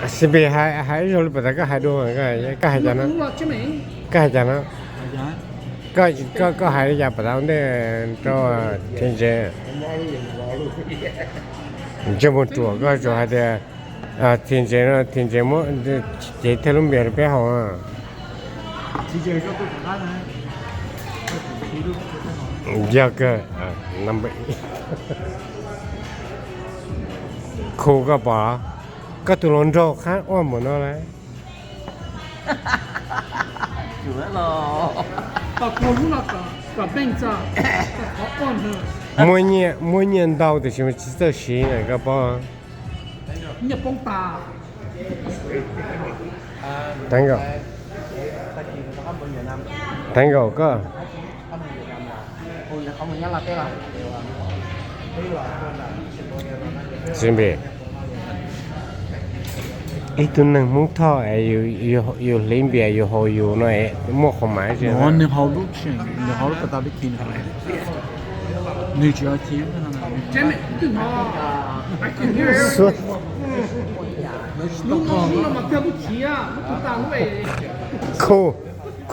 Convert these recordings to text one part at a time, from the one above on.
Sim Pis, hais ib zaug li puas tas koj hais dua, koj hais cas no? Koj hais cas no? Koj hais li cas puas tas ua ntej rau Thim Ntses? Ntsej muag ruam, koj tsuas hais tias Thim Ntses no, Thim Ntses muab cev thiab lub npias rau peb haus. Yog kawg. Khu, koj pom koj tus hluas nraug qab ua npaum no lawm. Muaj nyiaj ntau tiam sis mas tsis txawj siv na, koj paub. Teev nkaus, teev nkaus koj. Sim Pis, ib tug neeg Hmoob Thoj es yus hliv npias yus haus yus no es muaj qhov mas tsi? Nws haus lub, nws haus lub pas tas lub khi, nws tsis khi. Khu,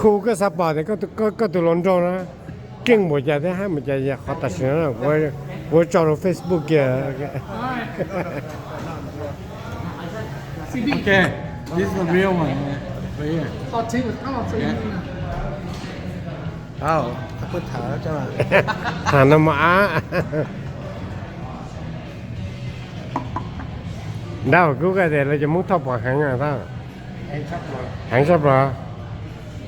koj xav pom tias koj tus hluas nraug na keej npaum cas thiab haib npaum cas, qhov tam sim no kuv tso rau Facebook kiag. Okay, this is the real one. Right here. Tham no mas av. Nrau kuv koj tias lawv cov Hmoob Thoj pom heev, heev tshaj plaws,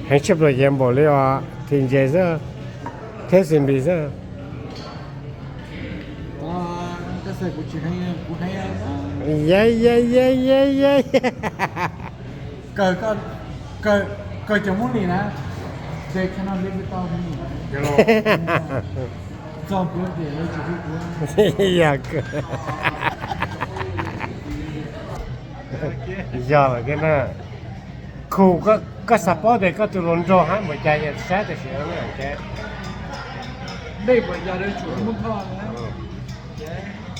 heev tshaj plaws ces npaum li os Thim Ntses xwb, thiab Sim Pis xwb. Ye ye ye ye ye. Kawg cov Hmoob Lis na, they cannot live without me. Txog kuv tias lawv tsis hlub kuv. Yog kawg. Yog lawm thiab na. Khu, koj xav paub tias koj tus hluas nraug haib npaum cas yog saib tam sim no.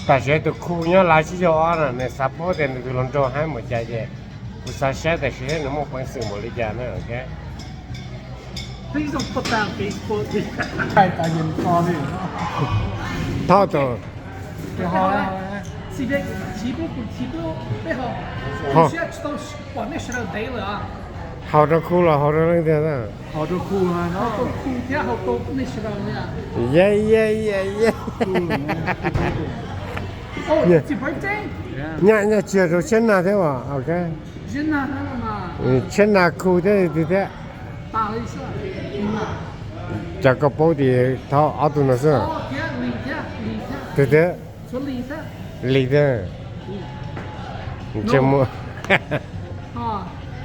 Tam sim tus Khu nyob Lav Tsib Caug Ob no, nws xav paub tias nws tus hluas nraug haib npaum cas ces kuv xav saib tam sim nws muaj peev xwm npaum li cas na. Thauj tus Haus rau Khu los haus rau leej twg? Ye ye ye ye. Nyaj, nyaj tsis yog rau Tshiab Nag thiab as? Ok. Tshiab Nag, Khu thiab leej twg thiab? Cov koj paub tias thauj ob tug no xwb. Twg thiab? Lis thiab. Ntsej muag.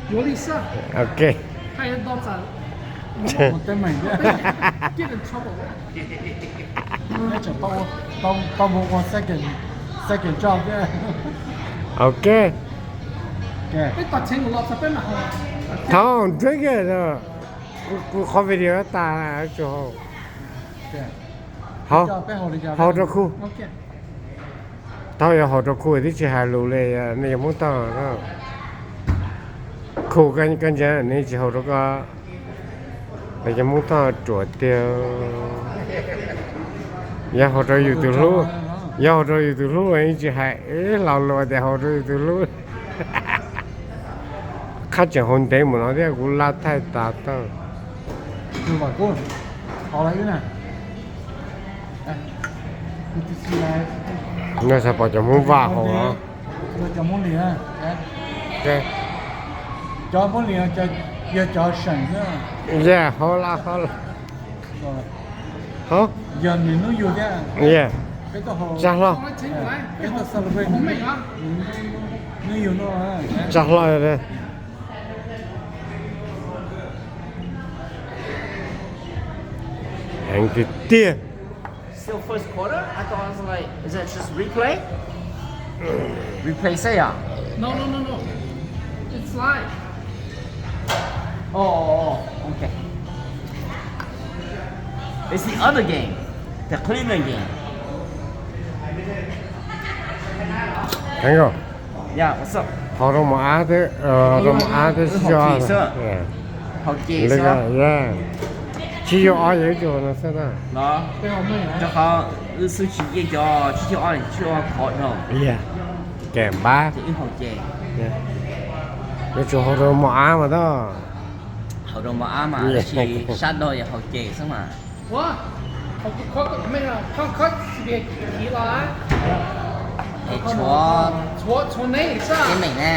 Ok. Ok. Thaum drink, kuv qhov video tas tsis haus. Haus, haus rau Khu. Thaum yog haus rau Khu twb tsis hais lus li, nej yog Hmoob Thoj. Khu, koj ntsia, nws tsis haus rau koj. Nws cov Hmoob Thoj ruam tiag. Yog haus rau yus tus hlub, yog haus rau yus tus hlub yeej tsis hais lo lus tias haus rau yus tus hlub. Qhab tseem haus ntev mus no thiab kuv lab thaij tas tau. No xav pom cov Hmoob Vaj haus os. Yog haus la haus la. Haus. Tsa hlo. Tsa hlo. Heev tiag tiag. Still first quarter? I thought I was like, is that just replay? Replay session? No, no, no, no. It's live. Oh, oh, oh, okay. It's the other game, the Cleveland game. Kheev os. Haus rau mos ab thiab, rau mos ab thiab tsib caug ob. Haus ces xwb. Tsib caug ob yog ib co no xwb na. Rau qhov wb xub tsis yeej cov tsib caug ob, tsib caug ob khov dhau. Ces npab ces wb haus ces. Yuav tsum haus rau mos ab mas tab. Haus rau mos ab mas tab sis sab dog yog haus ces xwb mas. Es tshuav teeb meem ne.